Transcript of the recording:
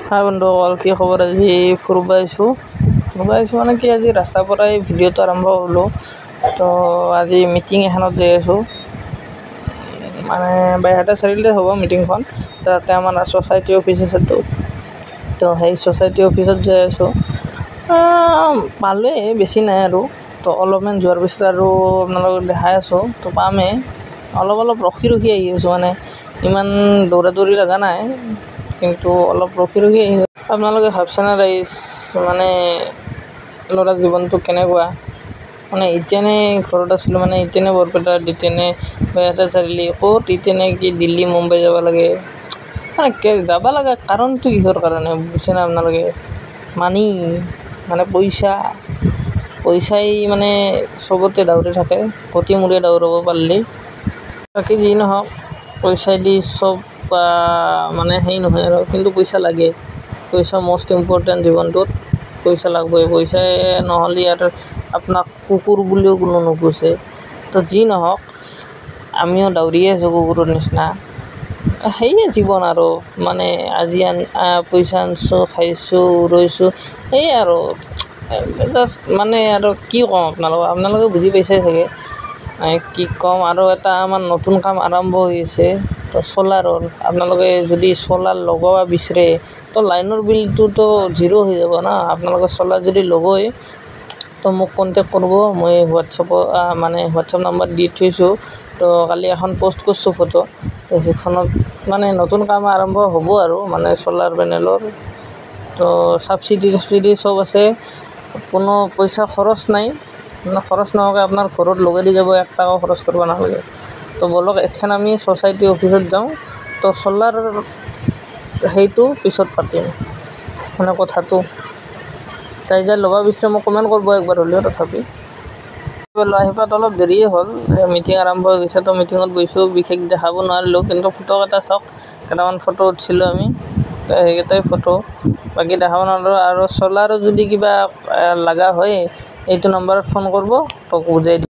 হাই বন্ধুসকল, কি খবৰ? আজি ফুৰিব আহিছোঁ। ফুৰিব আহিছোঁ মানে কি, আজি ৰাস্তাৰ পৰাই ভিডিঅ'টো আৰম্ভ কৰিলোঁ। তো আজি মিটিং এখনত যাই আছোঁ, মানে বাইহাটা চাৰিআলিতে হ'ব মিটিংখন। তাতে আমাৰ ছ'চাইটি অফিচ আছেতো, তো সেই ছ'চাইটি অফিচত যাই আছোঁ। পালোঁৱেই, বেছি নাই আৰু। তো অলপমান যোৱাৰ পিছত আৰু আপোনালোকক দেখাই আছোঁ, তো পামেই। অলপ অলপ ৰখি ৰখি আহি আছোঁ, মানে ইমান দৌৰা দৌৰি লগা নাই, কিন্তু অলপ ৰখি ৰখি আহি। আপোনালোকে ভাবছেনে ৰাইজ, মানে ল'ৰা জীৱনটো কেনেকুৱা? মানে এতিয়ানে ঘৰত আছিলোঁ, মানে এতিয়ানে বৰপেটাত, এতিয়ানে বাইহাটা চাৰিআলি, ক'ত এতিয়ানে কি দিল্লী মুম্বাই যাব লাগে? মানে যাব লগা কাৰণটো কিহৰ কাৰণে বুজিছেনে আপোনালোকে? মানি, মানে পইচা। পইচাই মানে চবতে দাউৰি থাকে, কতি মূৰে দৌৰাব পাৰিলে। বাকী যি নহওক, পইচা দি চব মানে সেই নহয় আৰু, কিন্তু পইচা লাগে। পইচা মষ্ট ইম্পৰ্টেণ্ট জীৱনটোত, পইচা লাগিবই। পইচাই নহ'লে আৰু আপোনাক কুকুৰ বুলিও কোনো নুপুছে। তো যি নহওক, আমিও দৌৰিয়ে আছোঁ কুকুৰৰ নিচিনা। সেয়ে জীৱন আৰু, মানে আজি পইচা আনিছোঁ, খাইছোঁ, উৰুৱাইছোঁ, সেয়ে আৰু। জাষ্ট মানে আৰু কি ক'ম আপোনালোকক, আপোনালোকে বুজি পাইছে চাগে কি ক'ম। আৰু এটা আমাৰ নতুন কাম আৰম্ভ হৈছে, তো চ'লাৰৰ। আপোনালোকে যদি চ'লাৰ লগাব বিচাৰে, তো লাইনৰ বিলটোতো জিৰ' হৈ যাব না। আপোনালোকে চ'লাৰ যদি লগায়, তো মোক কণ্টেক্ট কৰিব। মই হোৱাটছএপত, মানে হোৱাটছএপ নাম্বাৰ দি থৈছোঁ। তো কালি এখন প'ষ্ট কৰিছোঁ ফটো, তো সেইখনত মানে নতুন কাম আৰম্ভ হ'ব আৰু, মানে চ'লাৰ পেনেলৰ। তো ছাবচিডি টাবচিডি চব আছে, কোনো পইচা খৰচ নাই। মানে খৰচ নোহোৱাকৈ আপোনাৰ ঘৰত লগাই দি যাব, এক টকাও খৰচ কৰিব নালাগে। তো ব'লক, এথেন আমি ছ'চাইটি অফিচত যাওঁ। তো চ'লাৰ সেইটো পিছত পাতিম, মানে কথাটো। যাই যাই ল'ব বিচাৰে মোক কমেণ্ট কৰিব একবাৰ হ'লেও। তথাপি আহি পোৱাত অলপ দেৰিয়ে হ'ল, মিটিং আৰম্ভ হৈ গৈছে। তো মিটিঙত গৈছোঁ, বিশেষ দেখাব নোৱাৰিলোঁ, কিন্তু ফটো এটা চাওক, কেইটামান ফটো উঠিছিলোঁ আমি, তো সেইকেইটাই ফটো, বাকী দেখাব নোৱাৰিলোঁ। আৰু চ'লাৰো যদি কিবা লগা হয়, এইটো নম্বৰত ফোন কৰিব, তো বুজাই দিম।